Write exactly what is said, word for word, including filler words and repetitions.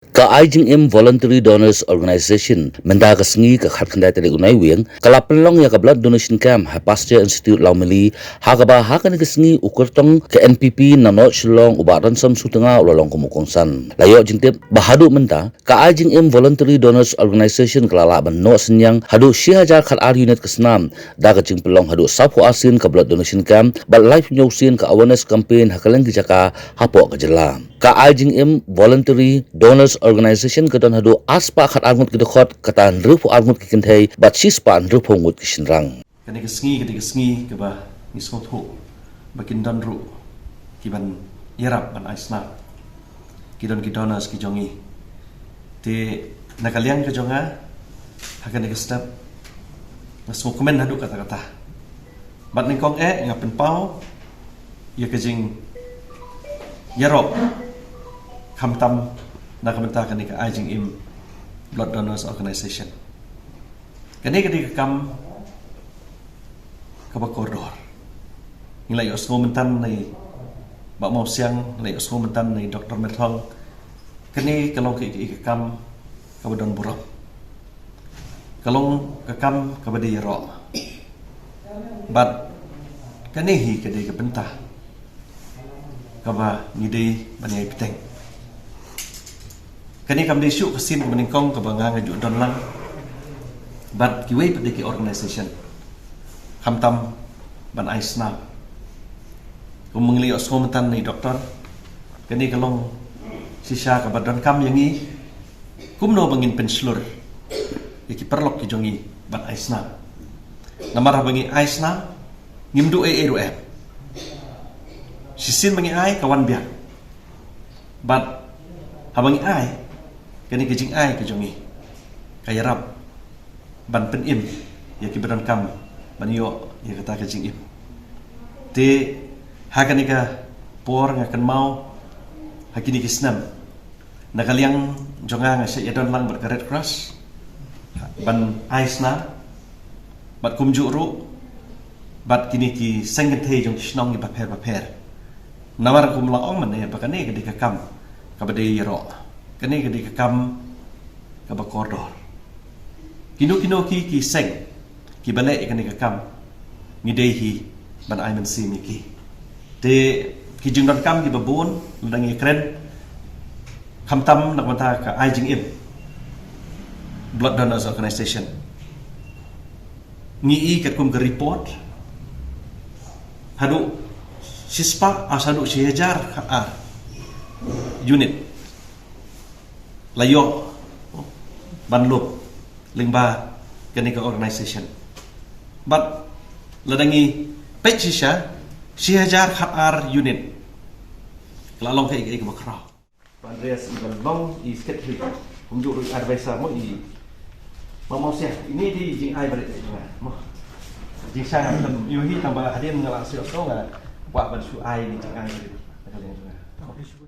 Ka Ai Jingim Voluntary Donors Organization mynta ka sngi ka khatkhyndai tarik u Naiwieng ka la pynlong ïa ka Blood Donation Camp ha Pasteur Institute Lawmili, ha kaba ha kane ka sngi u kyrtong ka N P P na North Shillong u Bah Ransom Sutnga u la long kum u kongsan. La ïoh jingtip ba haduh mynta ka Ai Jingim Voluntary Donors Organization ka la lah ban noh synñiang haduh shi hajar khatar unit ka snam da ka jingpynlong haduh sawphew ar sien ka Blood Donation Camp bad laiphew sien ka awareness campaign ha kylleng ki jaka hapoh ka jylla. Ka Ai Jingim Voluntary Donors Organization ka don haduh arspah khatar ngut ki dkhot, kata hynriewphew ar ngut ki kynthei bad shispah hynriewphew ngut ki shynrang. Kane ka sngi ka dei ka sngi kaba ngi sngewthuh ba kin don ruh kiban ïarap ban ai snam. Ki don ki donors ki jong ngi. Te na ka liang ka jong nga ha kane ka step nga sngewkmen haduh katta katta. Bad nyngkong eh nga pynpaw ïa ka jingïaroh khamtam na ka bynta kane ka Ai Jingim Blood Donors Organization. Kane ka dei ka kam kaba kordor. Ngi la ïohsngew mynta na i Bah Mawsiang, ngi la ïohsngew mynta na i Doktor Myrthong. Kane ka long ka, ka, ka kam kaba don burom. Ka long ka kam kaba dei ïaroh. Bad kane hi ka dei ka bynta kaba ngi dei ban ïai bteng. Kane kam dei shuh ka sien kaba nyngkong kaba nga nga ju don lang bad kiwei pat de ki organization khamtam ban ai snam. Kum ngi la ïohsngew mynta na i doktor, kane ka long shisha kaba donkam ïa ngi kumno ba ngin pynshlur ïa ki paralok ki jong ngi ban ai snam. Namar haba ngi ai snam ngim duh ei ei ruh em. Shisien ba ngi ai ka wan biang. Bad haba ngi ai, kane ka jingai ka jong ngi ka ïarap ban pynim ïa kiba donkam ban ïoh ïa kata ka jingim. Te ha kane ka por nga kynmaw ha kine ki snem na ka liang jong nga nga shah ïadon lang bad ka Red Cross ban ai snam bad kumjuh ruh bad kine ki seng kynthei jong ki shnong kiba pher ba pher. Namar kum la ong mynne ba kane ka dei ka kam kaba dei ïaroh, kane ka dei ka kam kaba kordor. Kino kino ki, ki seng kiba leh ïa kane ka kam ngi dei hi ban ai mynsiem ïa ki. Te ki jingdonkam kiba bun lada ngi kren khamtam na ka bynta ka Ai Jingim Blood Donors Organization, ngi i katkum ka report haduh shispah, ah, haduh shi hajar khatar unit la ïoh ban lup lyngba kane ka organization. Bad lada ngi peit shisha, shi hajar khatar unit ka la long kaei kaei kaba khraw. Bah Andreas i ba long i secretary, kumjuh ruh i advisor mo i. Mama Usia, ine i dei jingai ba rit mo. Jingshang, ïohi tang ba hadien nga la shu ong nga kwah ban shu ai ine i jingai ba rit.